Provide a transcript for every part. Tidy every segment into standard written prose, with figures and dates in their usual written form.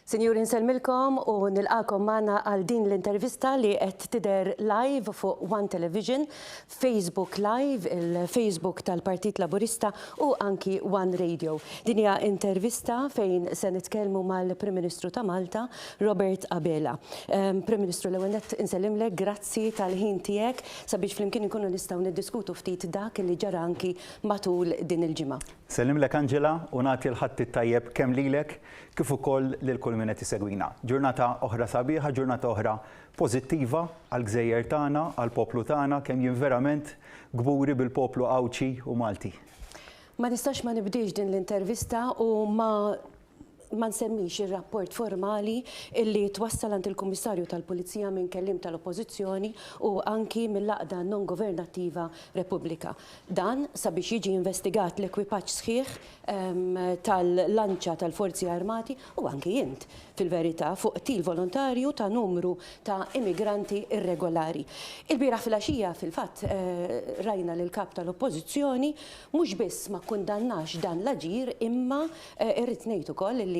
Sinjuri nsellmilkom u nilqagħkom magħna għal din l-intervista li qed tidher live fuq One Television, Facebook Live, il-Facebook tal-Partit Laburista u anki One Radio. Din hija intervista fejn se nitkellmu mal-Prim Ministru ta' Malta, Robert Abela. Prim Ministru l-ewwel nett insellimlek, grazzi tal-ħin tiegħek sabiex flimkien inkunu nistgħu niddiskutu ftit dak li ġara anki matul din il-ġimgħa. Nsellimlek Angela u nagħti l-Ħadd it-tajjeb kemm lilek kif ukoll lil kull min qed isegwina. Ġurnata oħra sabiħa, ġurnata oħra pożittiva għall-gżejjer tagħna, għall-poplu tagħna, kemm jien verament kburi bil-poplu Għawdxi u Malti. Ma nistax ma nibdiex din l-intervista u ma ma nsemmix ir-rapport formali illi twassal għand il-Kummissarju tal-Pulizija minn kelliem tal-Oppożizzjoni u anki mill-għaqda non-governattiva Repubblika. Dan sabiex jiġi investigat l-ekwipaġġ sħiħ tal-lanċa tal-Forzi Armati u anki int, fil-verità, fuq qtil volontarju ta' numru ta' immigranti irregolari. Ilbieraħ filgħaxija, fil-fatt, rajna lill-Kap tal-Oppożizzjoni mhux biss ma kkundannax dan l-aġir imma irrid ngħid ukoll li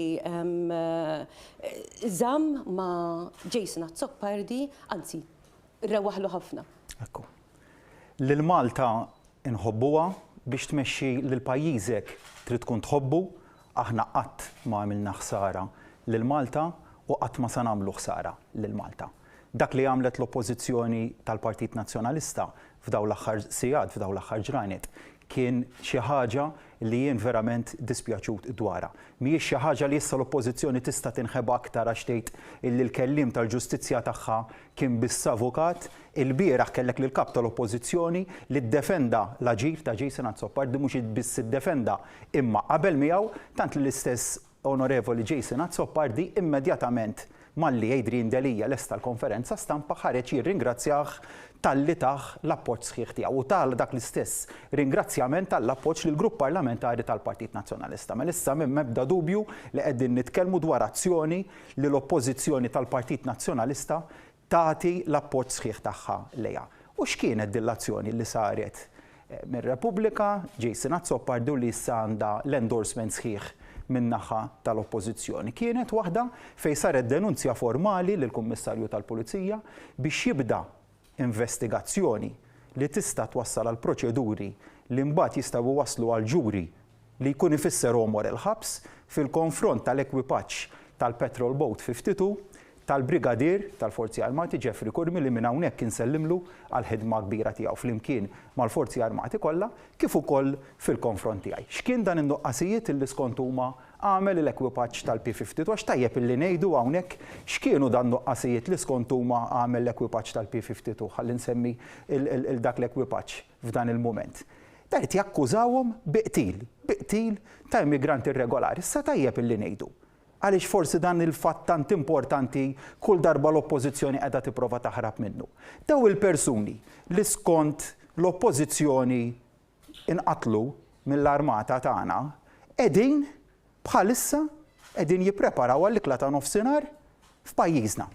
żamm ma' Jason Azzopardi, anzi rewaħlu ħafna. Ekku. Lil Malta nħobbuha, biex tmexxi lil pajjiżek trid tkun tħobbu, aħna qatt ma għamilna ħsara lil Malta u qatt ma sa nagħmlu ħsara lil Malta. Dak li għamlet l-Oppożizzjoni tal-Partit Nazzjonalista f'dawn l-aħħar sigħat, f'dawn l-aħħar ġranet, kien xi ħaġa li jien verament dispjaċut dwarha. Mhijiex xi ħaġa li issa l-Oppożizzjoni tista' tinħeba aktar għax tgħid illi l-kelliem tal-ġustizzja tagħha kien biss avukat. Ilbieraħ kellek lill-Kap tal-Oppożizzjoni li ddefenda l-aġir ta' Jason Azzopardi, mhux biss iddefenda imma qabel miegħu, tant li l-istess Onorevoli Jason Azzopardi immedjatament malli Adrian Delia lesta l-konferenza stampa ħareġ jirringrazzjah talli tah l-appoġġ sħiħ tiegħu u ta dak l-istess ringrazzjament għall-appoġġ lill-Grupp Parlamentari tal-Partit Nazzjonalista. Mela issa m'hemm ebda dubju li qegħdin nitkellmu dwar azzjoni li l-Oppożizzjoni tal-Partit Nazzjonalista tagħti l-appoġġ sħiħ tagħha lejha. U x'kienet din l-azzjoni li saret minn Repubblika, Jason Azzopardi u li issa għandha l-endorsement sħiħ min-naħa tal-Oppożizzjoni? Kienet waħda fejn saret denunzja formali lill-Kummissarju tal-Pulizija biex jibda investigazzjoni li tista' twassal għal proċeduri li mbagħad jistgħu jwasslu għal ġuri li jkun ifisser għomor il-ħabs fil-konfront tal-ekwipaġġ tal-Patrol Boat 52 tal-Brigadier tal-Forzi Armati Jeffrey Curmi li minn hawnhekk insellimlu għall-ħidma kbira tiegħu flimkien mal-Forzi Armati kollha kif ukoll fil-konfront tiegħi. X'kien dan in-nuqqasijiet illi skont huma għamel l-ekwipaġġ tal-P-52 għax tajjeb illi ngħidu hawnhekk x'kienu dan nuqqasijiet li skont huma għamel l-ekwipaġġ tal-P-52 ħalli nsemmi 'l dak l-ekwipaġġ f'dan il-mument. Dan qed jakkużawhom bi qtil, bi qtil ta' immigranti irregolari. Issa tajjeb illi ngħidu, għaliex forsi dan il-fatt tant importanti kull darba l-Oppożizzjoni qiegħda tipprova taħrab minnu. Dawn il-persuni li skont l-Oppożizzjoni inqatlu mill-armata tagħna qegħdin bħalissa qegħdin jippreparaw għall-ikla ta' nofsinhar f'pajjiżna.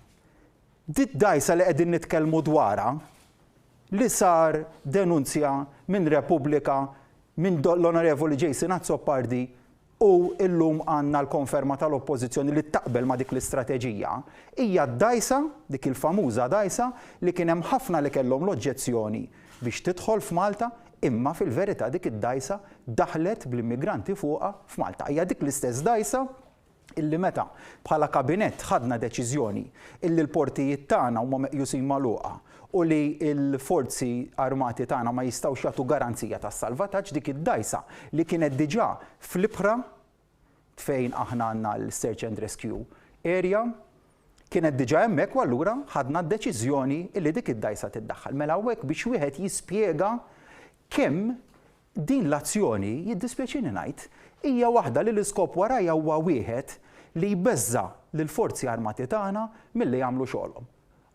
Did-dgħajsa li qegħdin nitkellmu dwarha li sar denunzja minn Repubblika minn l-Onorevoli Jason Azzopardi u llum għandna l-konferma tal-Oppożizzjoni li taqbel ma' dik l-istrateġija, hija d-dgħajsa, dik il-famuża dgħajsa li kien hemm ħafna li kellhom l-oġġezzjoni biex tidħol f'Malta, imma fil-verità dik id-dgħajsa daħlet bl-immigranti fuqha f'Malta. Hija dik l-istess dgħajsa illi meta bħala Kabinett ħadna deċiżjoni illi l-portijiet tagħna huma meqjusin magħluqa u li l-Forzi Armati tagħna ma jistgħux jagħtu garanzija tas-salvataġġ, dik id-dgħajsa li kienet diġà fl-ibħra fejn aħna għandna l-search and rescue area, kienet diġà hemmhekk u allura ħadna d-deċiżjoni illi dik id-dgħajsa tiddaħħal. Mela hawnhekk biex wieħed jispjega kemm Din l-azzjoni, jiddispjaċini ngħid, hija waħda li l-iskop warajha huwa wieħed li jbeżża' lill-Forzi Armati tagħna milli jagħmlu xogħolhom.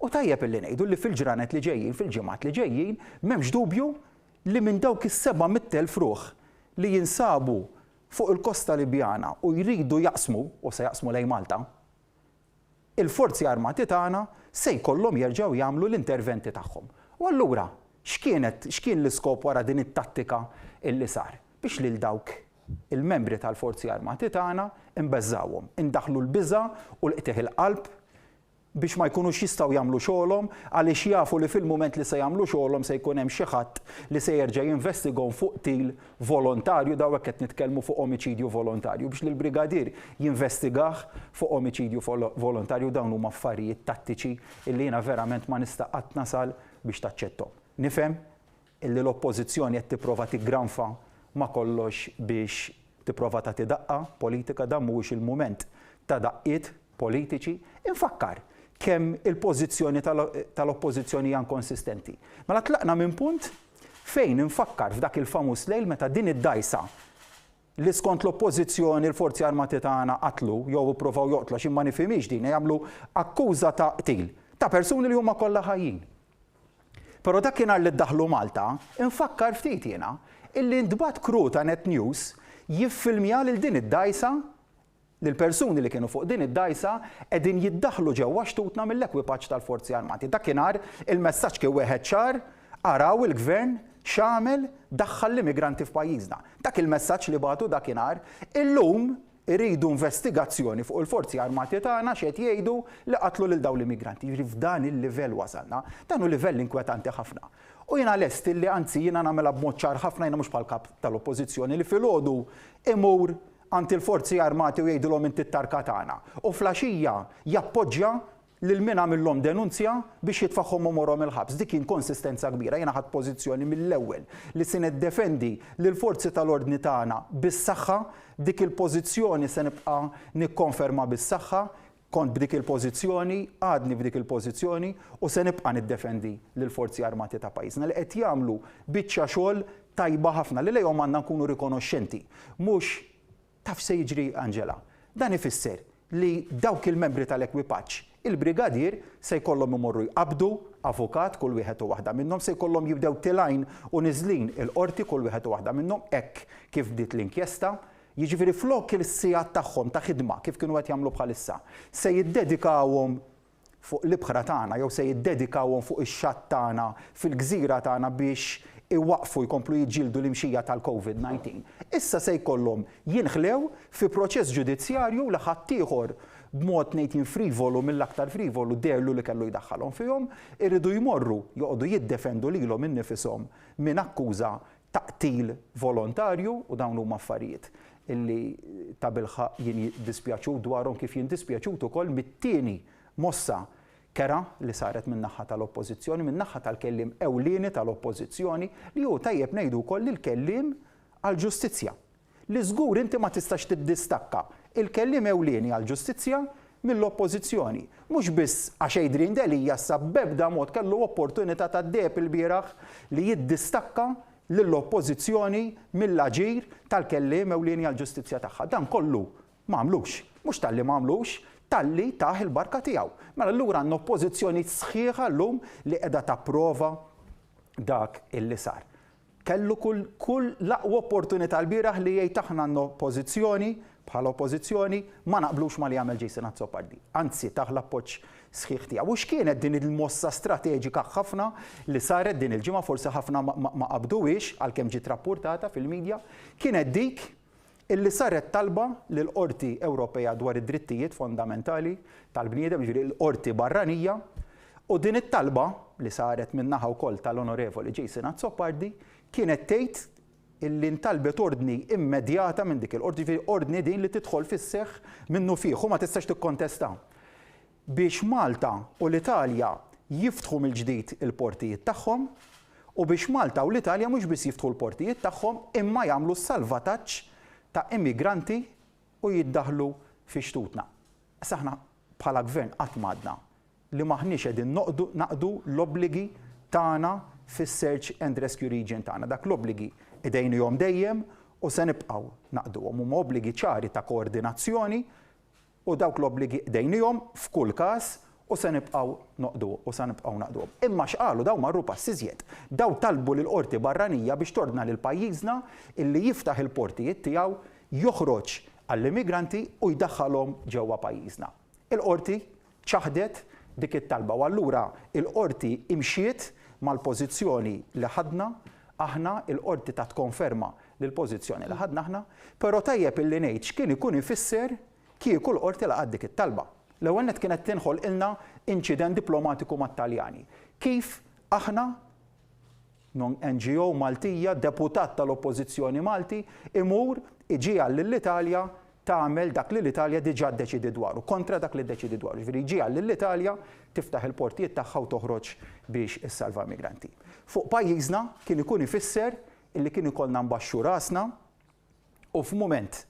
U tajjeb illi ngħidu li fil-ġranet li ġejjin, fil-ġimgħat li ġejjin, m'hemmx dubju li minn dawk is-700,000 ruħ li jinsabu fuq il-kosta Libjana u jridu jaqsmu, u se jaqsmu lejn Malta, il-Forzi Armati tagħna se jkollhom jerġgħu jagħmlu l-interventi tagħhom. U allura, x'kienet, x'kien l-iskop wara din it-tattika illi sar? Biex lil dawk il-membri tal-Forzi Armati tagħna, inbeżżgħuhom, indaħħlu l-biża' u l-qtigħ il-qalb biex ma jkunux jistgħu jagħmlu xogħolhom għaliex jafu li fil-mument li se jagħmlu xogħolhom se jkun hemm xi ħadd li se jerġa' jinvestighom fuq qtil volontarju, dawn hekk qed nitkellmu fuq omiċidju volontarju, biex lill-brigadier jinvestigah fuq omiċidju volontarju dawn huma affarijiet tattiċi illi jiena verament ma nista' qatt nasal biex taċċetthom. Nifhem illi l-Oppożizzjoni qed tipprova tiggranfa ma' kollox biex tipprova tagħti daqqa politika, dan mhuwiex il-mument ta' daqqiet politiċi. Infakkar kemm il-pożizzjoni tal-Oppożizzjoni hija inkonsistenti. Mela tlaqna minn punt fejn infakkar f'dak il-famuż lejl meta din id-dgħajsa li skont l-Oppożizzjoni l-Forzi Armati tagħna qatlu jew ippruvaw joqtlu għax jien ma nifhimhiex din jagħmlu akkuża ta' qtil ta' persuni li huma kollha ħajjin. Però dakinhar li ddaħħlu Malta, infakkar ftit jiena, illi ntbagħat crew ta' Net News jiffilmja lil din id-dgħajsa li l-persuni li kienu fuq din id-dgħajsa qegħdin jiddaħħlu ġewwa xtutna mill-ekwipaġġ tal-Forzi Armati. Dakinhar il-messaġġ kien wieħed ċar, araw il-Gvern x'għamel, daħħal l-immigranti f'pajjiżna. Dak il-messaġġ li bagħtu dakinhar. Illum iridu investigazzjoni fuq il-Forzi Armati tagħna x'qed jgħidu li qatlu lil dawn l-immigranti. Jiġifieri f'dan il-livell wasalna. Dan hu livell inkwetanti ħafna. U jiena lest illi anzi jiena nagħmilha b'mod ċar ħafna jiena mhux bħall-Kap tal-Oppożizzjoni li filgħodu imur għand il-Forzi Armati u jgħidilhom inti t-tarka tagħna u fl-għaxija jappoġġja lil min għamillhom denunzja biex jitfagħhom għomorhom il-ħabs. Dik inkonsistenza kbira. Jiena ħadt pożizzjoni mill-ewwel li se niddefendi lill-forzi tal-ordni tagħna bis-saħħa, dik il-pożizzjoni se nibqa' nikkonferma bis-saħħa. Kont b'dik il-pożizzjoni, għadni f'dik il-pożizzjoni u se nibqa' niddefendi lill-Forzi Armati ta' pajjiżna li qed jagħmlu biċċa xogħol tajba ħafna li lejhom għandna nkunu rikonoxxenti. Mhux taf x'se jiġri Angela? Dan ifisser li dawk il-membri tal-ekwipaġġ, il-brigadier se jkollhom imorru jqabbdu avukat kull wieħed u waħda minnhom, se jkollhom jibdew tilgħin u niżlin il-qorti kull wieħed u waħda minnhom hekk kif bdiet l-inkjesta. Jiġifieri flok il-sigħat tagħhom ta' ħidma kif kienu qed jagħmlu bħalissa, se jiddedikawhom fuq l-ibħra tagħna jew se jiddedikawhom fuq ix-xatt tagħna fil-gżira tagħna biex iwaqqfu jkomplu jiġġieldu l-imxija tal-Covid 19. Issa se jkollhom jinħlew fi proċess ġudizzjarju li ħaddieħor b'mod ngħid jien frivolu mill-aktar frivolu deherlu li kellu jdaħħalhom fihom, iridu jmorru joqogħdu jiddefendu lilhom innifishom minn akkuża ta' qtil volontarju u dawn huma affarijiet illi tabilħaqq jien jiddispjaċut dwarhom kif jien dispjaċut ukoll mit-tieni mossa kerha li saret min-naħa tal-Oppożizzjoni, min-naħa tal-kelliem ewlieni tal-Oppożizzjoni li hu tajjeb ngħidu wkoll il-kelliem għall-ġustizzja. Li żgur inti ma tistax tiddistakka il-kelliem ewlieni għall-ġustizzja mill-Oppożizzjoni. Mhux biss għax Adrian Delia issa b'ebda mod kellu opportunità tad-deheb ilbieraħ li jiddistakka lill-Oppożizzjoni mill-aġir tal-kelliem ewlieni għall-ġustizzja tagħha. Dan kollu ma għamlux. Mhux talli ma għamlux, talli tah il-barka tiegħu. Mela allura għandna Oppożizzjoni sħiħa llum li qiegħda tapprova dak illi sar. Kellu kull kull l-aqwa opportunità lbieraħ li jgħid aħna għandna pożizzjoni, bħala Oppożizzjoni, ma naqblux ma' li għamel Jason Azzopardi. Anzi, tah l-appoġġ sħiħ tiegħu. U x'kienet din il-mossa strateġika ħafna li saret din il-ġimgħa, forsi ħafna ma qabduhiex għalkemm ġiet rappurtata fil-media, kienet dik illi saret talba lill-Qorti Ewropea dwar id-Drittijiet Fondamentali tal-Bniedem, jiġifieri l-qorti barranija, u din it-talba, li saret min-naħa wkoll tal-Onorevoli Jason Azzopardi, kienet tgħid illi ntalbet ordni immedjata minn dik il-qorti, jiġifieri ordni din li tidħol fis-seħħ minnufih u ma tistax tikkontestha. biex Malta u l-Italja jiftħu mill-ġdid il-portijiet tagħhom u biex Malta u l-Italja mhux biss jiftħu l-portijiet tagħhom imma jagħmlu s-salvataġġ ta' immigranti u jiddaħħlu fi xtutna. Issa aħna bħala Gvern qatt m'għadna li m'aħniex qegħdin noqdu naqdu l-obbligi tagħna fis-search and rescue region tagħna. Dak l-obbligi qdejnihom dejjem u se nibqgħu naqduhom. Huma obbligi ċari ta' koordinazzjoni U dawk l-obbligi qdejnihom f'kull każ u se nibqgħu noqdu u se nibqgħu naqduhom. Imma x'qalu dawn marru pass iżjed. Dawn talbu lill-qorti barranija biex tordna lil pajjiżna illi jiftaħ il-portijiet tiegħu, joħroġ għall-immigranti u jdaħħalhom ġewwa pajjiżna. Il-qorti ċaħdet dik it-talba u allura l-qorti imxiet mal-pożizzjoni li ħadna aħna, il-qorti tat konferma l-pożizzjoni li ħadna aħna, però tajjeb illi ngħid x'kien ikun ifisser kieku l-Qorti laqgħet dik it-talba. L-ewwel nett kienet tinħolqilna inċident diplomatiku mat-Taljani. Kif aħna, non-NGO Maltija, deputat tal-Oppożizzjoni Malti, imur iġiegħel lill-Italja tagħmel dak li l-Italja diġà ddeċidiet dwaru, kontra dak li ddeċidiet dwaru. Jiġifieri jġiegħel lill-Italja tiftaħ il-portijiet tagħha u toħroġ biex issalva immigranti. Fuq pajjiżna kien ikun ifisser illi kien ikollna nbaxxu rasna u f'mument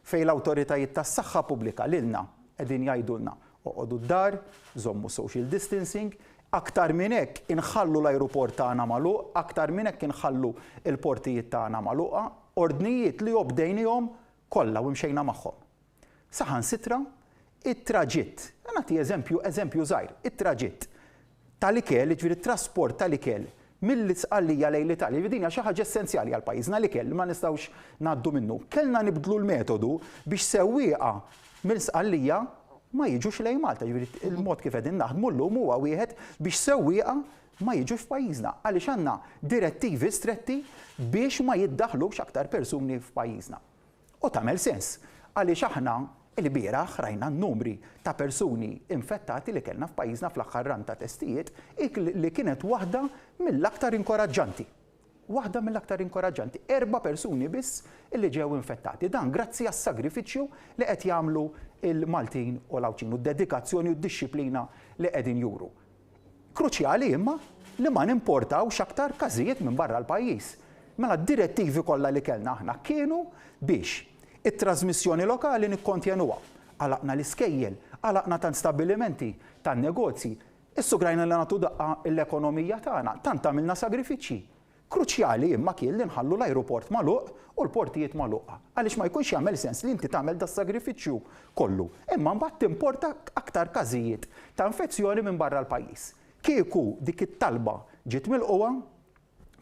fejn l-awtoritajiet tas-saħħa pubblika lilna qegħdin jgħidulna oqogħdu d-dar, żommu social distancing, aktar minn hekk inħallu l-ajruport tagħna magħluq, aktar minn hekk inħallu l-portijiet tagħna magħluqa, ordnijiet li obdejnihom kollha u mxejna magħhom. Saħansitra it-traġitt, nagħti eżempju, eżempju żgħir, it-traġitt tal-ikel, jiġifieri t-trasport tal-ikel mill-Isqallija lejn l-Italja, jiġifieri din hija xi ħaġa essenzjali għal pajjiżna l-ikel li ma nistgħux ngħaddu minnu. Kellna nibdlu l-metodu biex sewwieqa mill-Sqallija ma jiġux lejn Malta, jiġifieri il-mod kif qegħdin naħdmu llum huwa wieħed biex sewwieqa ma jiġux f'pajjiżna għaliex għandna direttivi stretti biex ma jiddaħħlux aktar persuni f'pajjiżna. U tagħmel sens għaliex aħna lbieraħ rajna n-numri ta' persuni infettati li kellna f'pajjiżna fl-aħħar run ta' testijiet li kienet waħda mill-aktar inkoraġġanti. Waħda mill-aktar inkoraġġanti. Erba' persuni biss li ġew infettati. Dan grazzi għas-sagrifiċċju li qed jagħmlu l-Maltin u l-Għawdxin u d-dedikazzjoni u d-dixxiplina li qegħdin juru. Kruċjali imma li ma nimportawx aktar każijiet minn barra l-pajjiż. Mela d-direttivi kollha li kellna aħna kienu biex it-trażmissjoni lokali nikkontjenuha. Għalaqna l-iskejjel, għalaqna tant stabbilimenti tan-negozji, issugrajna li nagħtu daqqa l-ekonomija tagħna, tant għamilna sagrifiċċji. Kruċjali imma kien li nħallu l-ajruport magħluq u l-portijiet magħluqa. Għaliex ma jkunx jagħmel sens li inti tagħmel das-sagrifiċċju kollu, imma mbagħad timporta aktar każijiet ta' infezzjoni minn barra l-pajjiż. Kieku dik it-talba ġiet milqugħa,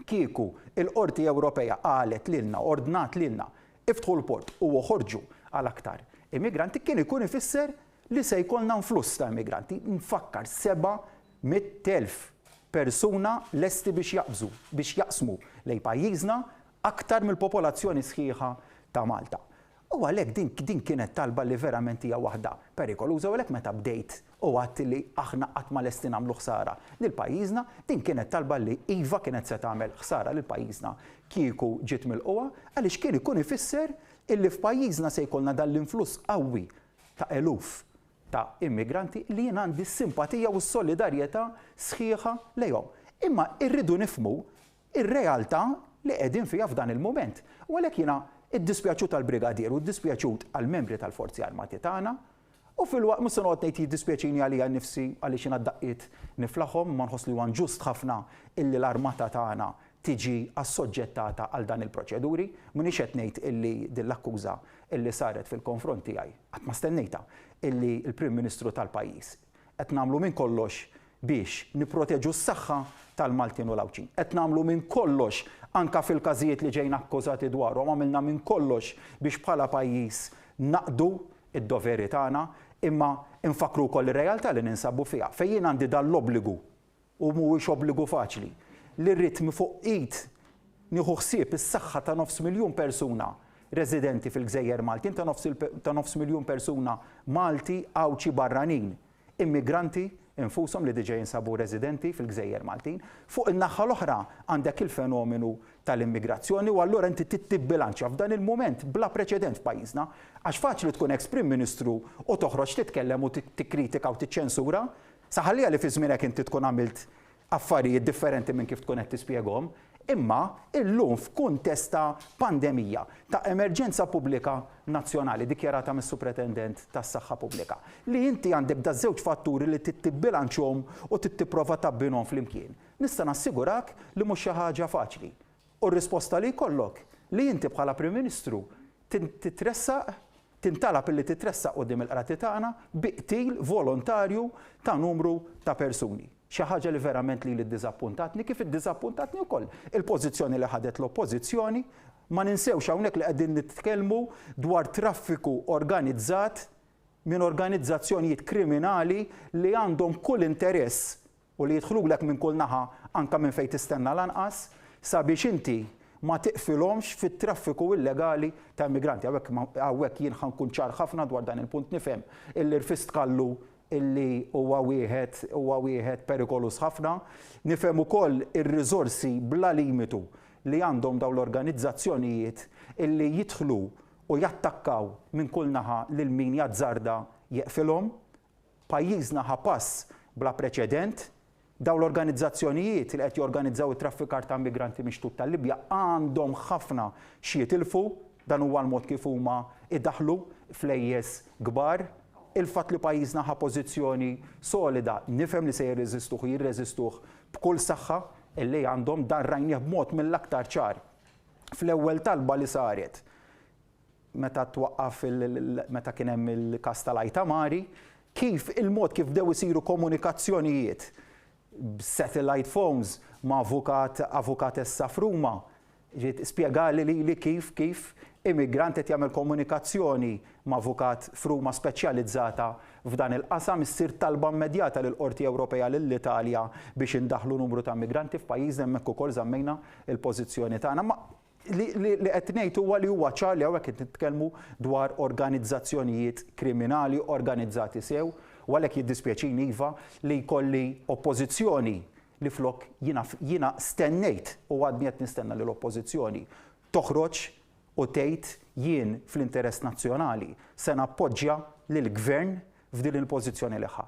kieku l-Qorti Ewropea qalet lilna, ordnat lilna, iftħu l-port u oħorġu għal aktar immigranti, kien ikun ifisser li se jkollna influss ta' immigranti. Nfakkar, 700,000 persuna lesti biex jaqbżu, biex jaqsmu lejn pajjiżna aktar mill-popolazzjoni sħiħa ta' Malta. U għalhekk din din kienet talba li verament hija waħda perikoluża u għalhekk meta bdejt u għedt li aħna qatt ma lesti nagħmlu ħsara lil pajjiżna, din kienet talba li iva kienet se tagħmel ħsara lil pajjiżna kieku ġiet milqugħa għaliex kien ikun ifisser illi f'pajjiżna se jkollna dan l-influss qawwi ta' eluf ta' immigranti li jien għandi s-simpatija u s-solidarjetà sħiħa lejhom. Imma rridu nifhmu r-realtà li qegħdin fiha f'dan il-mument. U għalhekk jiena ddispjaċut għall-Brigadier u ddispjaċut għall-membri tal-Forzi Armati tagħna u filwaqt mhux se noqgħod ngħid jiddispjaċini għalija nnifsi għaliex jiena d-daqqiet niflaħhom imma nħoss li huwa inġust ħafna illi l-armata tagħna tiġi assoġġettata għal dan il-proċeduri. M'iniex qed ngħid illi din l-akkuża illi saret fil-konfront tiegħi, qatt ma stennejtha, illi l-Prim Ministru tal-pajjiż qed nagħmlu minn kollox biex nipproteġu s-saħħa tal-Maltin u l-Għawdxin. Qed nagħmlu minn kollox anke fil-każijiet li ġejna akkużati dwarhom, għamilna minn kollox biex bħala pajjiż naqdu d-doveri tagħna, imma nfakkru wkoll ir-realtà li ninsabu fiha, fejn jien għandi dan l-obbligu u mhuwiex obbligu faċli, li rrid fuq id nieħu ħsieb is-saħħa ta' nofs miljun persuna residenti fil-gżejjer Maltin, ta' nofs ta' nofs miljun persuna Malti, Għawdxi, barranin, immigranti infushom li diġà jinsabu residenti fil-gżejjer Maltin. Fuq in-naħa l-oħra għandek il-fenomenu tal-immigrazzjoni u allura inti trid tibbilanċja f'dan il-mument bla preċedent f'pajjiżna. Għax faċli tkun eks Prim Ministru u toħroġ titkellem u tikkritika u tiċċensura, Sa ħalliha li fi żmienek inti tkun għamilt affarijiet differenti minn kif tkun qed tispjegahom, imma illum f'kuntest ta' pandemija, ta' emerġenza pubblika nazzjonali dikjarata mis-Supretendent tas-Saħħa Pubblika, li inti għandek daż-żewġ fatturi li trid tibbilanċhom u trid tipprova tabbinhom flimkien, nista' nassigurak li mhux xi ħaġa faċli. U r-risposta li jkollok, li inti bħala Prim Ministru titressaq, tintalab illi titressaq quddiem il-qrati tagħna bi qtil volontarju ta' numru ta' persuni. Xi ħaġa li verament lili ddiżappuntatni, kif iddiżappuntatni wkoll il-pożizzjoni li ħadet l-Oppożizzjoni. Ma ninsewx hawnhekk li qegħdin nitkellmu dwar traffiku organizzat minn organizzazzjonijiet kriminali li għandhom kull interess u li jidħlulek minn kull naħa anke minn fejn tistenna l-anqas, sabiex inti ma tiqfilhomx fit-traffiku illegali ta' immigranti. Hawnhekk hawnhekk jien ħa nkun ċar ħafna dwar dan il-punt nifhem illi rfist kallu illi huwa wieħed huwa wieħed perikoluż ħafna. Nifhem ukoll ir-riżorsi bla limitu li għandhom dawn l-organizzazzjonijiet illi jidħlu u jattakkaw minn kull naħa lil min jazzarda jeqfilhom. Pajjiżna ħa pass bla preċedent. Dawn l-organizzazzjonijiet li qed jorganizzaw it-traffikar ta' immigranti mix-xtut tal-Libja għandhom ħafna x'jitilfu. Dan huwa l-mod kif huma jdaħħlu flejjes kbar. Il-fatt li pajjiżna ħa pożizzjoni solida nifhem li se jirreżistuh u jirreżistuh b'kull saħħa li għandhom. Dan rajnieh b'mod mill-aktar ċar fl-ewwel talba li saret meta twaqqaf meta kien hemm il-każ tal-Ajta Mari, kif il-mod kif bdew isiru komunikazzjonijiet b'satellite phones ma' avukat avukatessa f'Ruma. Ġiet spjegali lili kif kif immigrant qed jagħmel komunikazzjoni ma' avukat f'Ruma speċjalizzata f'dan il-qasam, issir talba immedjata lill-Qorti Ewropea lill-Italja biex indaħħlu numru ta' immigranti f'pajjiżna, hemmhekk ukoll żammejna l-pożizzjoni tagħna. Ma li li qed ngħid huwa li huwa ċar li hawnhekk qed nitkellmu dwar organizzazzjonijiet kriminali organizzati sew u għalhekk jiddispjaċini iva li jkolli oppożizzjoni li flok jiena jiena stennejt u għadni qed nistenna li l-oppożizzjoni toħroġ u tgħid jien fl-interess nazzjonali se nappoġġja lill-Gvern f'din il-pożizzjoni li ħa.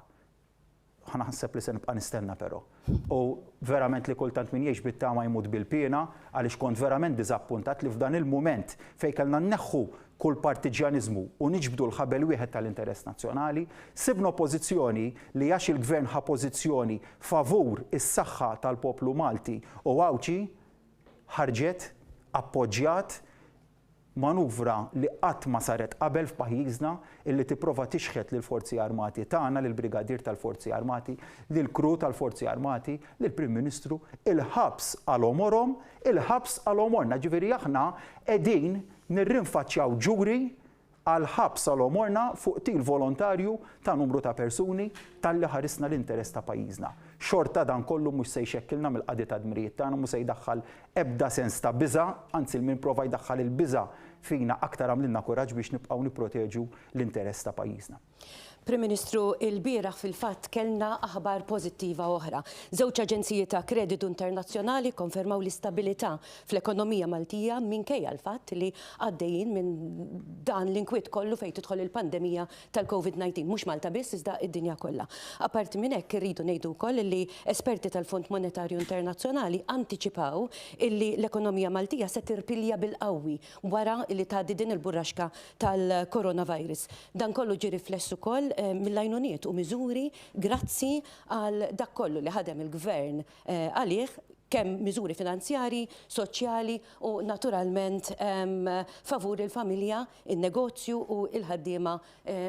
Ħa naħseb li se nibqa' nistenna però. U verament li kultant min jgħix bit-tama jmut bil-piena għaliex kont verament diżappuntat li f'dan il-mument fejn kellna nneħħu kull partiġġjaniżmu u niġbdu l-ħabel wieħed tal-interess nazzjonali, sibna oppożizzjoni li għax il-Gvern ħa pożizzjoni favur is-saħħa tal-poplu Malti u Għawdxi ħarġet, appoġġjat Manuvra li qatt ma saret qabel f'pajjiżna illi tipprova tixħet lill-Forzi Armati tagħna, lill-Brigadier tal-Forzi Armati, lill-crew tal-Forzi Armati, lill-Prim Ministru, il-ħabs għal għomorhom, il-ħabs għal għomorna. Ġifieri aħna qegħdin nirrinfaċċjaw ġuri għall-ħabs għal għomorna fuq qtil volontarju ta' numru ta' persuni talli ħarisna l-interess ta' pajjiżna. Xorta dan kollu mhux se jxekkilna mill-qadi tad-dmirijiet tagħna, mhu se jdaħħal ebda sens ta' biża', anzi min prova jdaħħal il-biża' fina aktar għamlilna kuraġġ biex nibqgħu nipproteġu l-interess ta' pajjiżna. Prim Ministru, ilbieraħ fil-fatt kellna aħbar pożittiva oħra. Żewġ aġenziji ta' kreditu internazzjonali kkonfermaw l-istabilità fl-ekonomija Maltija minkejja l-fatt li għaddejjin minn dan l-inkwiet kollu fejn tidħol il-pandemija tal-Covid 19, mhux Malta biss iżda d-dinja kollha. Apparti minn hekk irridu ngħidu wkoll li esperti tal-Fond Monetarju Internazzjonali antiċipaw illi l-ekonomija Maltija se tirpilja bil-qawwi wara li tgħaddi din il-burraxka tal-coronavirus. Dan kollu ġie rifless ukoll mill-għajnuniet u miżuri grazzi għal dak kollu li ħadem il-Gvern għalih kemm miżuri finanzjarji, soċjali u naturalment favur il-familja, in-negozju u l-ħaddiema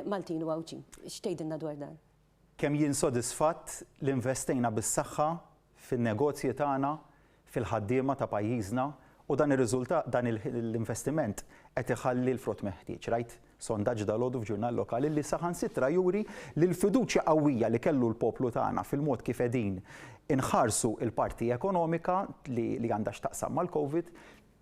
Maltin u Għawdxin. X'tgħidilna dwar dan? Kemm jien sodisfatt li investejna bis-saħħa fin-negozji tagħna, fil-ħaddiema ta' pajjiżna u dan ir-riżultat, dan l-investiment qed iħalli l-frott meħtieġ. Rajt sondaġġ dalgħodu f'ġurnal lokali li saħansitra juri li l-fiduċja qawwija li kellu l-poplu tagħna fil-mod kif qegħdin inħarsu l-parti ekonomika li għandha x'taqsam mal-Covid,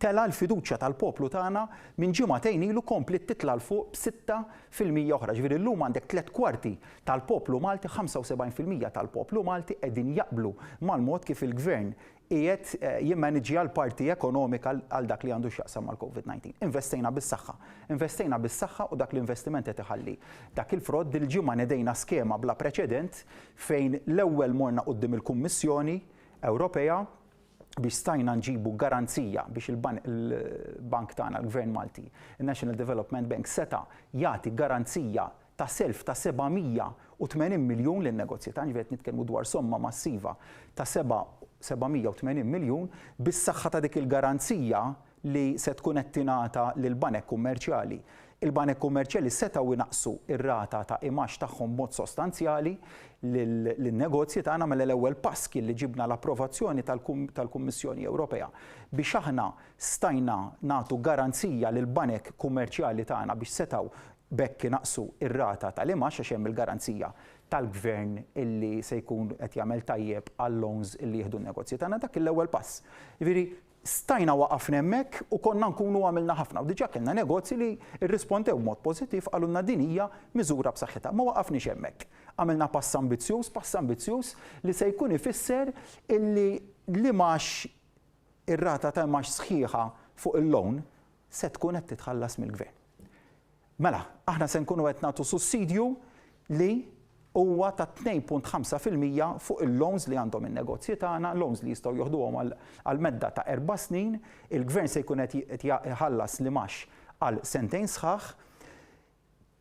Tela' l-fiduċja tal-poplu tagħna minn ġimagħtejn ilu kompliet titla' 'l fuq b'6% oħra. Ġifieri llum għandek tlett kwarti tal-poplu Malti, 75% tal-poplu Malti qegħdin jaqblu mal-mod kif il-Gvern qiegħed jimmaniġġja l-parti ekonomika għal dak li għandu x'jaqsam mal-Covid 19. Investejna bis-saħħa. Investejna bis-saħħa u dak l-investiment qed iħalli dak il-frott. Dil-ġimgħa nedejna skema bla preċedent fejn l-ewwel morna quddiem il-Kummissjoni Ewropea biex stajna nġibu garanzija biex il-bank tagħna, il-Gvern Malti, il-National Development Bank seta' jagħti garanzija ta' self ta' 780 miljun lin-negozji tagħna, ġifieri qed nitkellmu dwar somma massiva ta' 780 miljun, bis-saħħa ta' dik il-garanzija li se tkun qed tingħata lill-banek kummerċjali. Il-banek kummerċjali setgħu jnaqqsu r-rata ta' imgħax tagħhom b'mod sostanzjali lin-negozji tagħna mela l-ewwel pass kien li ġibna l-approvazzjoni tal-Kummissjoni Ewropea biex aħna stajna nagħtu garanzija lill-banek kummerċjali tagħna biex setgħu b'hekk inaqqsu r-rata tal-imgħax għax hemm il-garanzija tal-Gvern illi se jkun qed jagħmel tajjeb għal-loans illi jieħdu n-negozji tagħna. Dak kien l-ewwel pass. Jiġifieri. Stajna waqafna hemmhekk u konna nkunu għamilna ħafna u diġà kellna negozji li rrispondew b'mod pożittiv qalulna din hija miżura b'saħħitha. Ma waqafniex hemmhekk. Għamilna pass ambizzjuż, pass ambizzjuż li se jkun ifisser illi l-imgħax ir-rata ta' imgħax sħiħa fuq il-loan se tkun qed titħallas mill-Gvern. Mela, aħna se nkunu qed nagħtu sussidju li huwa ta' 2.5% fuq il-loans li għandhom in-negozji tagħna, loans li jistgħu joħduhom għal medda ta' erba' snin. Il-Gvern se jkun qed iħallas l-imgħax għal sentejn sħaħ.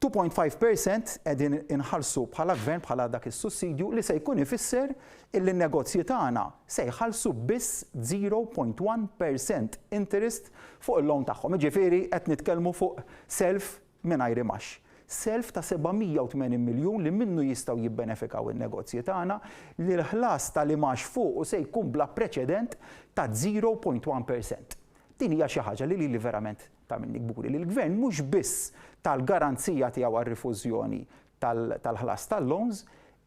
2.5% qegħdin inħallsu bħala Gvern bħala dak is-sussidju li se jkun ifisser illi n-negozji tagħna se jħallsu biss 0.1% interest fuq il-loan tagħhom. Jiġifieri qed nitkellmu fuq self mingħajr imgħax. Self ta' 780 miljun li minnu jistgħu jibbenefikaw in-negozji tagħna li l-ħlas tal-imgħax fuqu se jkun bla preċedent ta' 0.1%. Din hija xi ħaġa li lili verament tagħmilni kburi li l-Gvern mhux biss ta l-garanzija tiegħu għar-rifużjoni tal-ħlas tal-loans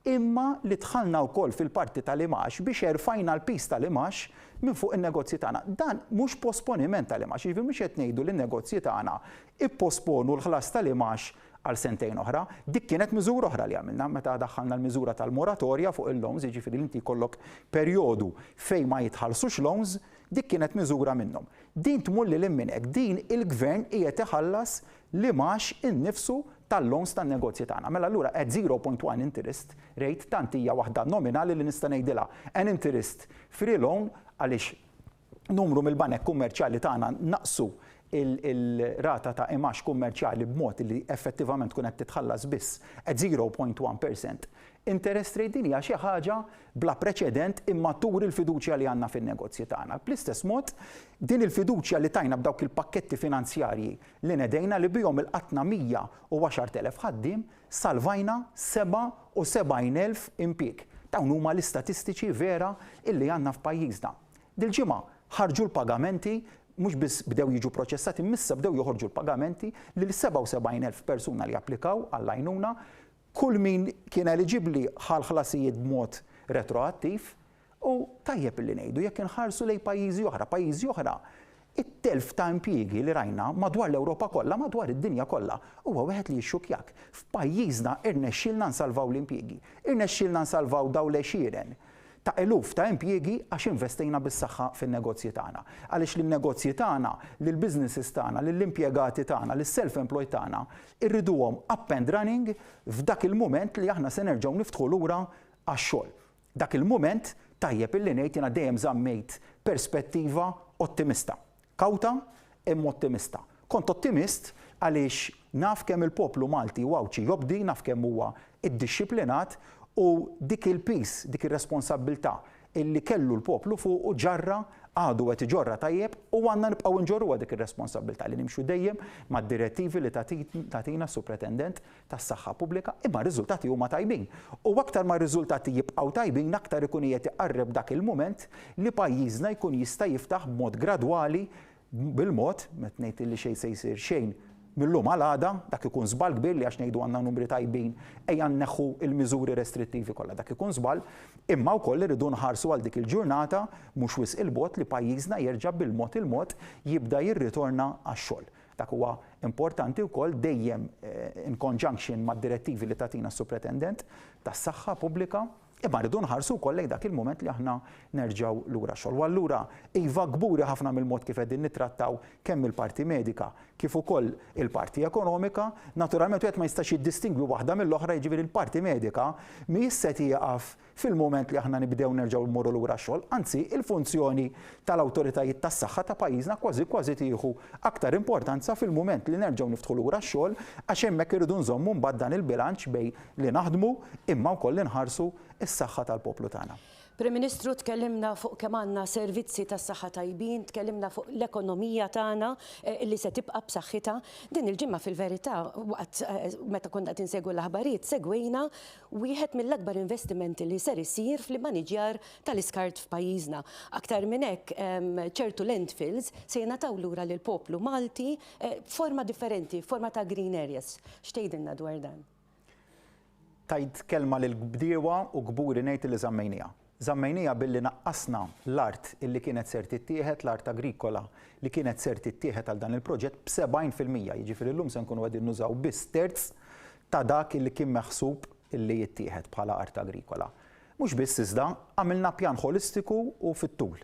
imma li dħalna wkoll fil-parti tal-imgħax biex erfajna l-piż tal-imgħax minn fuq in-negozji tagħna. Dan mhux posponiment tal-imgħax, jiġifieri mhux qed ngħidu lin-negozji tagħna ipposponu l-ħlas tal-imgħax għal sentejn oħra. Dik kienet miżura oħra li għamilna meta daħħalna l-miżura tal-moratorja fuq il-loans, jiġifieri li inti jkollok perjodu fejn ma jitħallsux loans, dik kienet miżura minnhom. Din tmur lil hinn minn hekk, din il-Gvern qiegħed iħallas l-imgħax innifsu tal-loans tan-negozji tagħna. Mela allura at 0.1 interest rate tant hija waħda nominali li nista' ngħidilha an interest free loan għaliex numru mill-banek kummerċjali tagħna naqqsu il-rata ta' imgħax kummerċjali b'mod li effettivament tkun qed titħallas biss at 0.1% interest rate. Din hija xi ħaġa bla preċedent imma turi l-fiduċja li għandna fin-negozji tagħna. Bl-istess mod, din il-fiduċja li tajna b'dawk il-pakketti finanzjarji li nedejna li bihom ilqatna 110,000 ħaddiem, salvajna 77,000 impjieg. Dawn huma l-istatistiċi vera illi għandna f'pajjiżna. Dil-ġimgħa ħarġu l-pagamenti, mhux biss bdew jiġu proċessati, imma issa bdew joħorġu l-pagamenti lil 77,000 persuna li applikaw għall-għajnuna. Kull min kien eliġibbli ħa l-ħlasijiet b'mod retroattiv. U tajjeb illi ngħidu jekk inħarsu lejn pajjiżi oħra, pajjiżi oħra, it-telf ta' impjiegi li rajna madwar l-Ewropa kollha, madwar id-dinja kollha, huwa wieħed li jixxukkjak. F'pajjiżna irnexxielna nsalvaw l-impjiegi. Irnexxielna nsalvaw dawn l-għexieren ta' eluf ta' impjiegi għax investejna bis-saħħa fin-negozji tagħna. Għaliex lin-negozji tagħna, lill-businesses tagħna, lill-impjegati tagħna, lis-self-employed tagħna, irriduhom up and running f'dak il-mument li aħna se nerġgħu niftħu lura għax-xogħol. Dak il-mument, tajjeb illi ngħid, jiena dejjem żammejt perspettiva ottimista. Kawta, imma ottimista. Kont ottimist għaliex naf kemm il-poplu Malti u Għawdxi jobdi, naf kemm huwa iddixxiplinat u dik il-piż, dik ir-responsabbiltà illi kellu l-poplu fuqu ġarrha, għadu qed iġorrha tajjeb u għandna nibqgħu nġorruha dik ir-responsabbiltà li nimxu dejjem mad-direttivi li tagħtina s-Supretendent tas-saħħa pubblika, imma r-riżultati huma tajbin. U aktar ma r-riżultati jibqgħu tajbin, aktar ikun qiegħed iqarreb dak il-mument li pajjiżna jkun jista' jiftaħ b'mod gradwali, bil-mod, meta ngħid li xejn se jsir xejn mil-lum għal għada, dak ikun żball kbir li għax ngħidu għandna numri tajbin ejja nneħħu l-miżuri restrittivi kollha, dak ikun żball, imma wkoll irridu nħarsu għal dik il-ġurnata mhux wisq 'il bogħod li pajjiżna jerġa' bil-mod il-mod jibda jirritorna għax-xogħol. Dak huwa importanti wkoll dejjem in conjunction mad-direttivi li tagħtina s-Supretendent tas-Saħħa Pubblika, imma rridu nħarsu wkoll lejn dak il-mument li aħna nerġgħu lura x-xogħol. U allura iva kburi ħafna mill-mod kif qegħdin nittrattaw kemm il-parti medika kif ukoll il-parti ekonomika. Naturalment wieħed ma jistax jiddistingwi waħda mill-oħra, jiġifieri l-parti medika mhijiex se tieqaf fil-mument li aħna nibdew nerġgħu mmorru lura x-xogħol, anzi il-funzjoni tal-awtoritajiet tas-saħħa ta' pajjiżna kważi kważi tieħu aktar importanza fil-mument li nerġgħu niftħu lura x-xogħol għax hemmhekk irridu nżommu mbagħad dan il-bilanċ bejn li naħdmu imma wkoll li nħarsu s-saħħa tal-poplu tagħna. Prim Ministru, tkellimna fuq kemm għandna servizzi tas-saħħa tajbin, tkellimna fuq l-ekonomija tagħna li se tibqa' b'saħħitha. Din il-ġimgħa fil-verità waqt meta konna qed insegwu l-aħbarijiet segwejna wieħed mill-akbar investimenti li ser isir fl-immaniġjar tal-iskart f'pajjiżna. Aktar minn hekk, ċertu landfills se jingħataw lura lill-poplu Malti f'forma differenti, f'forma ta' green areas. X'tgħidilna dwar dan? Tajt kelma lill-bdiewa u kburi ngħid li żammejniha. Żammejniha billi naqqasna l-art illi kienet ser tittieħed, l-art agrikola li kienet ser tittieħed għal dan il-proġett b'70%, jiġifieri llum se nkunu qegħdin nużaw biss terz ta' dak illi kien meħsub illi jittieħed bħala art agrikola. Mhux biss iżda, għamilna pjan ħolistiku u fit-tul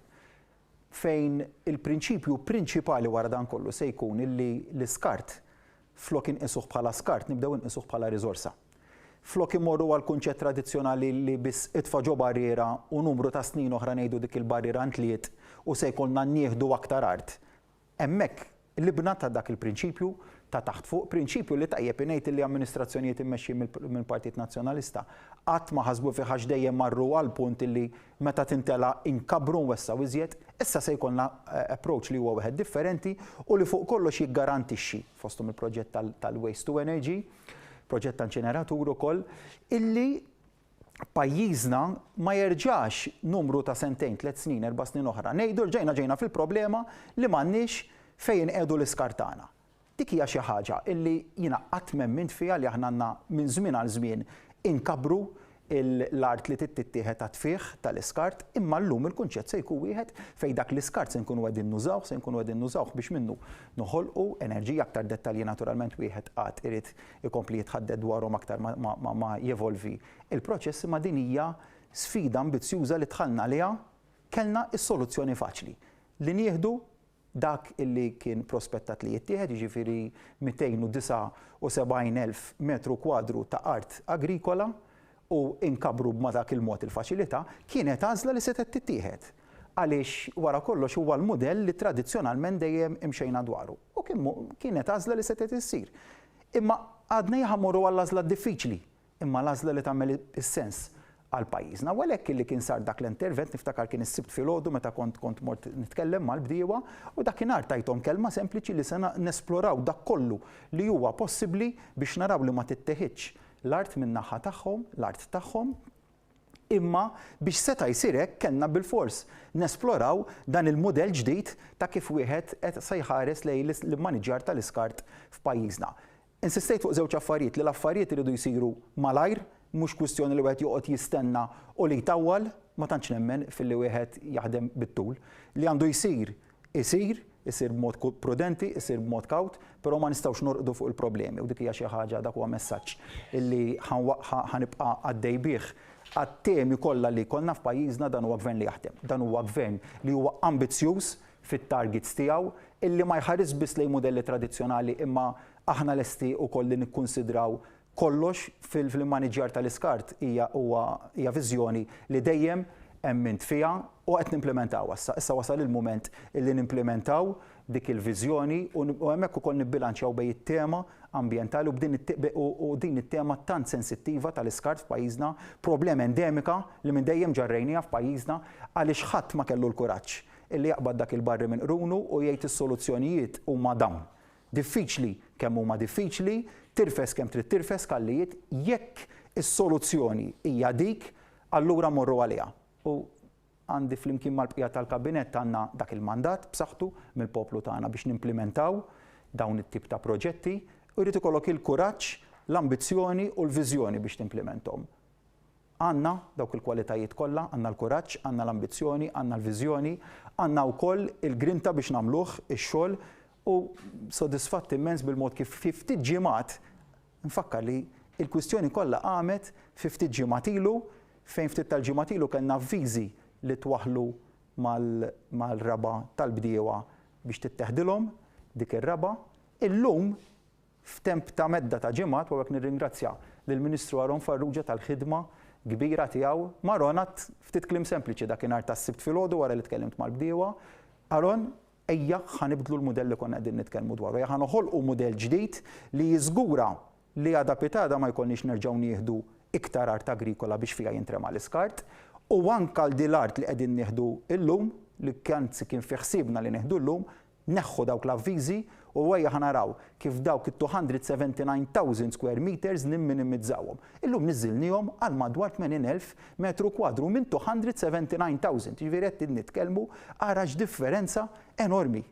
fejn il-prinċipju prinċipali wara dan kollu se jkun illi l-iskart flok inqisuh bħala skart nibdew inqisuh bħala riżorsa. Flok immorru għall-kunċett tradizzjonali li biss itfa' ġo barriera u numru ta' snin oħra ngħidu dik il-barriera ntliet u se jkollna nieħdu aktar art. Hemmhekk l-ibna ta' dak il-prinċipju ta' taħt fuq, prinċipju li tajjeb ingħid li amministrazzjonijiet immexxijin mill-Partit Nazzjonalista qatt ma ħasbu fih għax dejjem marru għall-punt li meta tintela' inkabbru nwessgħu iżjed, issa se jkollna approach li huwa wieħed differenti u li fuq kollox jiggarantixxi, fosthom il-proġett tal-waste to energy, proġett ta' inċineratur ukoll, illi pajjiżna ma jerġax numru ta' sentejn, tlett snin, erba' snin oħra ngħidu rġajna ġejna fil-problema li m'għandniex fejn inqiegħdu l-iskart tagħna. Dik hija xi ħaġa illi jiena qatt m'emmint fiha li aħna għandna minn żmien għal żmien inkabbru l-art li trid tittieħed għat-tfigħ tal-iskart, imma llum il-kunċett se jkun wieħed fejn dak l-iskart se nkunu qegħdin nużawh, se nkunu qegħdin nużawh biex minnu noħolqu enerġija, aktar dettalji naturalment wieħed għad irid ikompli jitħaddet dwarhom aktar ma jevolvi l-proċess, imma din hija sfida ambizzjuża li dħalna għaliha, kellna s-soluzzjoni faċli, li nieħdu dak illi kien prospettat li jittieħed, jiġifieri 279,000 metru kwadru ta' art agrikola u inkabbru b'ma dak il-mod il-faċilità, kienet għażla li setgħet tittieħed. Għaliex wara kollox huwa l-mudell li tradizzjonalment dejjem imxejna dwaru. U kien kienet għażla li setgħet issir. Imma għadna ejja ħa mmorru għall-għażla d-diffiċli. Imma l-għażla li tagħmel is-sens għal pajjiżna. U għalhekk illi kien sar dak l-intervent, niftakar kien is-Sibt filgħodu meta kont kont mort nitkellem mal-bdiewa u dakinhar tajthom kelma sempliċi li se nesploraw dak kollu li huwa possibbli biex naraw li ma titteħidx l-art min-naħa tagħhom, l-art tagħhom, imma biex seta' jsir hekk kellna bilfors nesploraw dan il-mudell ġdid ta' kif wieħed qed se jħares lejn l-immaniġġjar tal-iskart f'pajjiżna. Insistejt fuq żewġ affarijiet, li l-affarijiet iridu jsiru malajr, mhux kwistjoni li wieħed joqgħod jistenna u li jtawwal, ma tantx nemmen filli wieħed jaħdem bit-tul. Li għandu jsir, isir, isir b'mod prudenti, isir b'mod kawt, però ma nistgħux norqdu fuq il-problemi u dik hija xi ħaġa, dak huwa messaġġ illi ħa nibqa' għaddej bih għat-temi kollha li jkollna f'pajjiżna, dan huwa gvern li jaħdem. Dan huwa gvern li huwa ambizzjuż fit-targets tiegħu, illi ma jħarisx biss lejn mudelli tradizzjonali imma aħna lesti wkoll li nikkunsidraw kollox fil-immaniġġjar tal-iskart hija huwa hija viżjoni li dejjem emmint fiha u qed nimplimentawha issa. Issa wasal il-mument illi nimplimentaw dik il-viżjoni u hemmhekk ukoll nibbilanċjaw bejn it-tema ambjentali u b'din u din it-tema tant sensittiva tal-iskart f'pajjiżna, problema endemika li minn dejjem ġarrejniha f'pajjiżna għaliex ħadd ma kellu l-kuraġġ illi jaqbad dak il-barri minn qrunu u jgħid is-soluzzjonijiet huma dawn. Diffiċli kemm huma diffiċli, tirfes kemm trid tirfes kallijiet, jekk is-soluzzjoni hija dik, allura mmorru għaliha. U għandi flimkien mal-bqija tal-Kabinett għandna dak il-mandat b'saħħtu mill-poplu tagħna biex nimplimentaw dawn it-tip ta' proġetti u jrid ikollok il-kuraġġ, l-ambizzjoni u l-viżjoni biex timplimenthom. Għandna dawk il-kwalitajiet kollha, għandna l-kuraġġ, għandna l-ambizzjoni, għandna l-viżjoni, għandna wkoll il-grinta biex nagħmluh ix-xogħol u sodisfatt immens bil-mod kif fi ftit ġimgħat, nfakkar li l-kwistjoni kollha qamet fi ftit ġimgħat ilu, fejn ftit tal-ġimgħat ilu kellna avviżi li twaħħlu mal-raba' tal-bdiewa biex titteħdilhom dik ir-raba'. Illum F'temp ta' medda ta' ġimgħat, u hawnhekk nirringrazzja lill-Ministru Aaron Farrugia tal-ħidma kbira tiegħu, ma' Aaron għadt ftit kliem sempliċi dakinhar tas-Sibt filgħodu wara li tkellimt mal-bdiewa, Aaron, ejja ħa nibdlu l-mudell li konna qegħdin nitkellmu dwaru, ejja ħa noħolqu mudell ġdid li jiżgura li għada pitgħada ma jkollniex nerġgħu nieħdu iktar art agrikola biex fiha jintrema l-iskart u anke għal din l-art li qegħdin nieħdu llum, li anzi kien fi ħsiebna li nieħdu llum, Neħħu dawk l-avviżi u ejja ħa naraw kif dawk it-279,000 square metres nimminimizzawhom. Illum niżżilniehom għal madwar 80,000 metru kwadru minn 279,000, jiġifieri qed nitkellmu ara x'differenza enormi.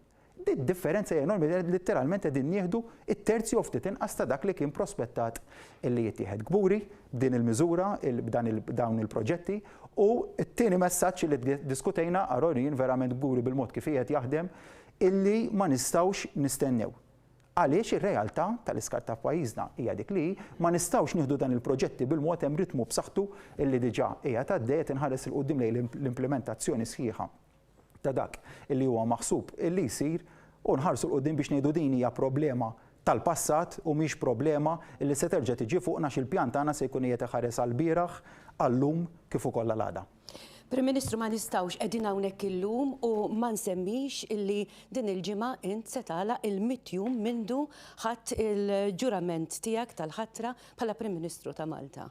Id-differenza hija enormi, litteralment qegħdin nieħdu t-terz jew ftit inqas ta' dak li kien prospettat illi jittieħed. Kburi b'din il-miżura, b'dawn il-proġetti u t-tieni messaġġ li ddiskutejna, Aaron, jien verament kburi bil-mod kif qiegħed jaħdem, illi ma nistgħux nistennew. Għaliex ir-realtà tal-iskart ta' pajjiżna hija dik li hi, ma nistgħux nieħdu dan il-proġetti bil-mod, hemm ritmu b'saħħtu illi diġà qiegħed għaddej, qed inħares 'il quddiem lejn l-implimentazzjoni sħiħa ta' dak illi huwa maħsub illi jsir u nħarsu 'l quddiem biex ngħidu din hija problema tal-passat u mhix problema illi se terġa' tiġi fuqna għax il-pjan tagħna se jkun qiegħed iħares għall-bieraħ, għal-lum kif ukoll għal għada. Prim Ministru ma nistgħux qegħdin hawnhekk illum u ma nsemmix illi din il-ġimgħa int se tagħlaq il-mitt jum mindu ħadt il-ġurament tiegħek tal-ħatra bħala Prim Ministru ta' Malta.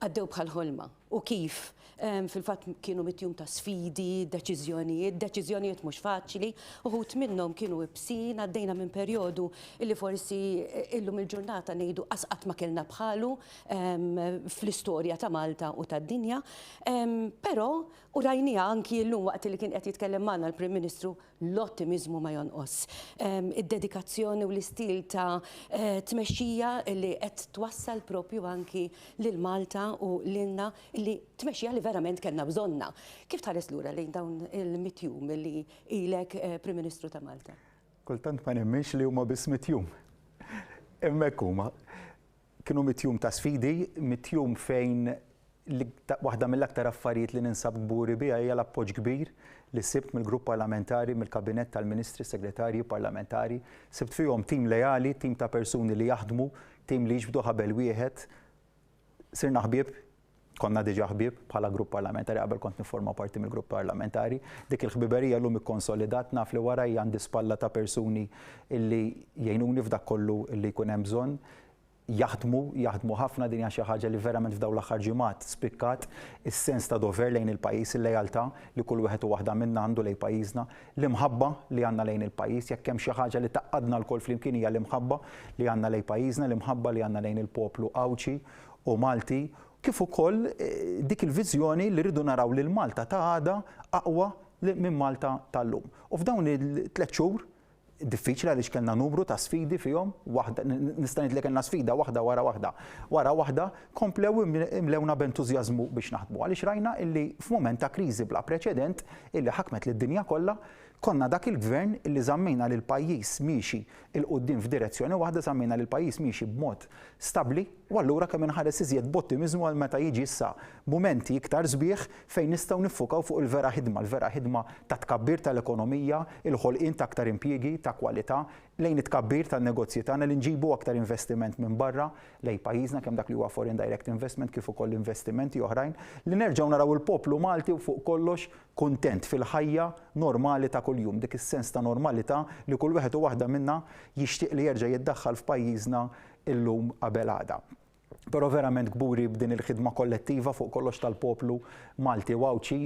Għaddew bħal ħolma. U kif? Fil-fatt kienu mitt jum ta' sfidi, deċiżjonijiet, deċiżjonijiet mhux faċli, uħud minnhom kienu ibsin, għaddejna minn perjodu illi forsi illum il-ġurnata ngħidu qas qatt ma kellna bħalu fl-istorja ta' Malta u tad-dinja. Però, u rajniha anki llum waqt li kien qed jitkellem magħna l-Prim Ministru, l-ottimiżmu ma jonqos. Id-dedikazzjoni u l-istil ta' tmexxija li qed twassal propju anki lil Malta u lilna li tmexxija li verament kellna bżonnha. Kif tħares lura lejn dawn il-mitt jum li ilek Prim Ministru ta' Malta? Kultant ma nemminx li huma biss mitt jum. Imma hekk huma. Kienu mitt jum ta' sfidi, mitt jum fejn waħda mill-aktar affarijiet li ninsab kburi biha hija l-appoġġ kbir li sibt mill-grupp parlamentari, mill-kabinett tal-Ministri, segretarji parlamentari. Sibt fihom tim leali, tim ta' persuni li jaħdmu, tim li jiġbdu ħabel wieħed. Sirna ħbieb, konna diġà ħbieb bħala grupp parlamentari qabel kont nifforma parti mill-grupp parlamentari. Dik il-ħbiberija llum ikkonsolidat, naf li warajja għandi spalla ta' persuni li jgħinuni f'dak kollu li jkun hemm bżonn. Jaħdmu, jaħdmu ħafna, din hija xi ħaġa li verament f'dawn l-aħħar ġimgħat spikkat, is-sens ta' dover lejn il-pajjiż, il-lealtà li kull wieħed u waħda minna għandu lejn pajjiżna, l-imħabba li għandna lejn il-pajjiż, jekk hemm xi ħaġa li tgħaqqadna lkoll flimkien hija l-imħabba li għandna lejn pajjiżna, l-imħabba li għandna lejn il-poplu Għawdxi u Malti, kif ukoll dik il-viżjoni li rridu naraw lil Malta ta' għada aqwa minn Malta tal-lum. U f'dawn it-tliet xhur, diffiċli għaliex kellna numru ta' sfidi fihom, waħda, nista' ngħid li kellna sfida waħda wara waħda, wara waħda, komplew imlewna b'entużjażmu biex naħdmu. Għaliex rajna illi f'mument ta' kriżi bla preċedent illi ħakmet lid-dinja kollha, konna dak il-gvern illi żammejna lill-pajjiż miexi 'l quddiem f'direzzjoni waħda, żammejna lill-pajjiż miexi b'mod stabbli u allura kemm inħares iżjed b'ottimiżmu għal meta jiġi issa mumenti iktar sbieħ fejn nistgħu niffukaw fuq il-vera ħidma, il-vera ħidma ta' tkabbir tal-ekonomija, il-ħolqien ta' aktar impjiegi ta' kwalità, lejn it-tkabbir tan-negozji tagħna li nġibu aktar investiment minn barra lejn pajjiżna kemm dak li huwa foreign direct investment kif ukoll investimenti oħrajn, li nerġgħu naraw il-poplu Malti u fuq kollox kuntent fil-ħajja normali ta' kuljum, dik is-sens ta' normalità li kull wieħed u waħda minna jixtieq li jerġa' jiddaħħal f'pajjiżna illum qabel għada. Però verament kburi b'din il-ħidma kollettiva fuq kollox tal-poplu Malti u Għawdxi,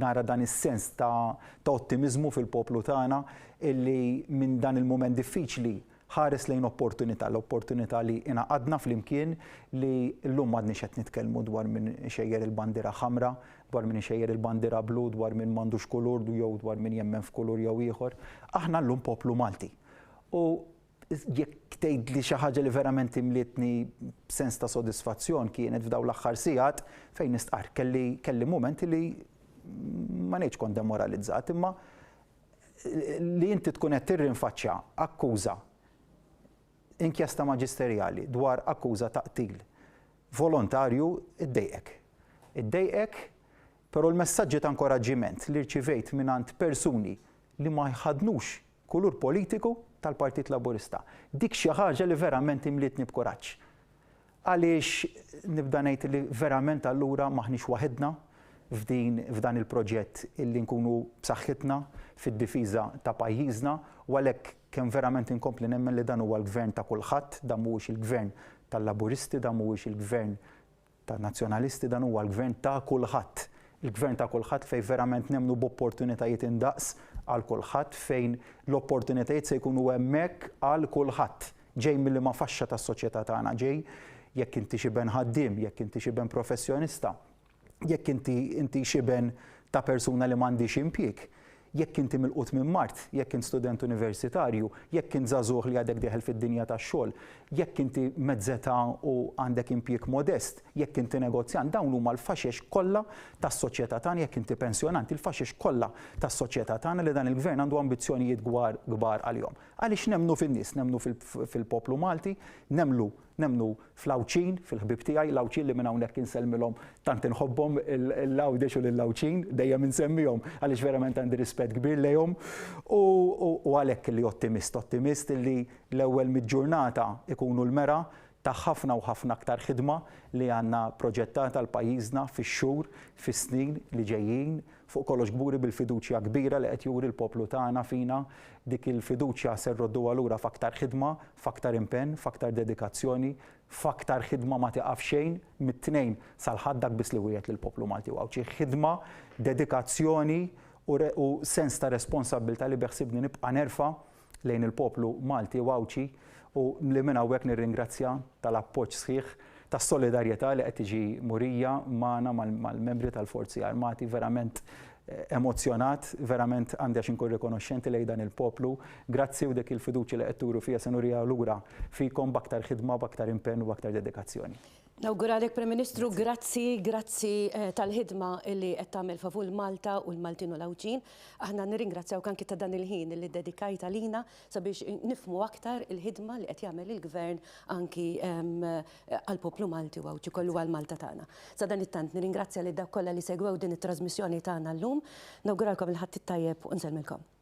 nara dan is-sens ta' ta' ottimiżmu fil-poplu tagħna illi minn dan il-mument diffiċli ħares lejn opportunità, l-opportunità li ingħaqadna flimkien li llum m'għadniex qed nitkellmu dwar min ixejjer il-bandiera ħamra, dwar min ixejjer il-bandiera blu, dwar min m'għandux kulur jew dwar min jemmen f'kulur jew ieħor. Aħna llum poplu Malti. U jekk tgħidli xi ħaġa li verament imlietni b'sens ta' sodisfazzjon kienet f'dawn l-aħħar sigħat fejn nistqarr kelli kelli mumenti li ma ngħidx kont demoralizzat imma li inti tkun qed tirrinfaċċja akkuża inkjesta maġisterjali dwar akkuża ta' qtil volontarju ddejqek. Iddejqek, però l-messaġġi ta' inkoraġġiment li rċivejt mingħand persuni li ma jħaddnux kulur politiku tal-Partit Laburista. Dik xi ħaġa li verament imlietni b'kuraġġ. Għaliex nibda ngħid li verament allura m'aħniex waħidna f'din f'dan il-proġett illi nkunu b'saħħitna fid-difiża ta' pajjiżna u għalhekk kemm verament inkompli nemmen li dan huwa l-gvern ta' kulħadd, dan mhuwiex il-gvern tal-Laburisti, dan mhuwiex il-gvern tan-Nazzjonalisti, dan huwa l-gvern ta' kulħadd. Il-gvern ta' kulħadd fejn verament nemmnu b'opportunitajiet indaqs għal kulħadd, fejn l-opportunitajiet se jkunu hemmhekk għal kulħadd. Ġej minn liema faxxa tas-soċjetà tagħna ġej, jekk inti xi ben ħaddiem, jekk inti xi ben professjonista, jekk inti inti xi ben ta' persuna li m'għandhiex impjieg. Jekk inti milqut minn mard, jekk int student universitarju, jekk int żagħżugħ li għadek dieħel fid-dinja tax-xogħol, jekk inti mezz'età u għandek impjieg modest, jekk inti negozjant, dawn huma l-faxex kollha tas-soċjetà tagħna, jekk inti pensjonant, il-faxex kollha tas-soċjetà tagħna li dan il-Gvern għandu ambizzjonijiet kbar għalihom. Għaliex nemmnu fin-nies, nemmnu fil-poplu Malti, nemmnu Nemmnu fl-Għawdxin, fil-ħbieb tiegħi, l-Għawdxin li minn hawnhekk insellmilhom tant inħobbhom l-Għawdex u lill-Għawdxin, dejjem insemmihom għaliex verament għandi rispett kbir lejhom. U għalhekk li ottimist, ottimist li l-ewwel mid-ġurnata ikunu l-mera ta' ħafna u ħafna aktar ħidma li għandna proġettata għal pajjiżna fix-xhur, fis-snin li ġejjin. Fuq kollox kburi bil-fiduċja kbira li qed juri l-poplu tagħna fina. Dik il-fiduċja se rrodduha lura f'aktar ħidma, f'aktar impenn, f'aktar dedikazzjoni, f'aktar ħidma ma tieqaf xejn, mit-Tnejn sal-Ħadd dak biss li wiegħed lill-poplu Malti u Għawdxi, ħidma, dedikazzjoni u sens ta' responsabbiltà li beħsiebni nibqa' nerfa' lejn il-poplu Malti u Għawdxi u li minn hawnhekk nirringrazzja tal-appoġġ sħiħ, tas-solidarjetà li qed tiġi murija magħna mal-membri tal-Forzi Armati. Verament emozzjonat, verament għandi għax inkun rikonoxxenti lejn dan il-poplu. Grazzi u dik il-fiduċja li qed turu fija se nuriha lura fikom b'aktar ħidma, b'aktar impenn u b'aktar dedikazzjoni. Nawguralek Prim Ministru, grazzi, grazzi tal-ħidma li qed tagħmel favur Malta u l-Maltin u l-Għawdxin. Aħna nirringrazzjawk anki ta' dan il-ħin li ddedikajt għalina sabiex nifhmu aktar il-ħidma li qed jagħmel il-Gvern anki għall-poplu Malti u Għawdxi kollu għal Malta tagħna. Sadanittant nirringrazzja lil dawk kollha li segwew din it-trażmissjoni tagħna llum. Nawguralkom il-Ħadd it-tajjeb u nsellmilkom.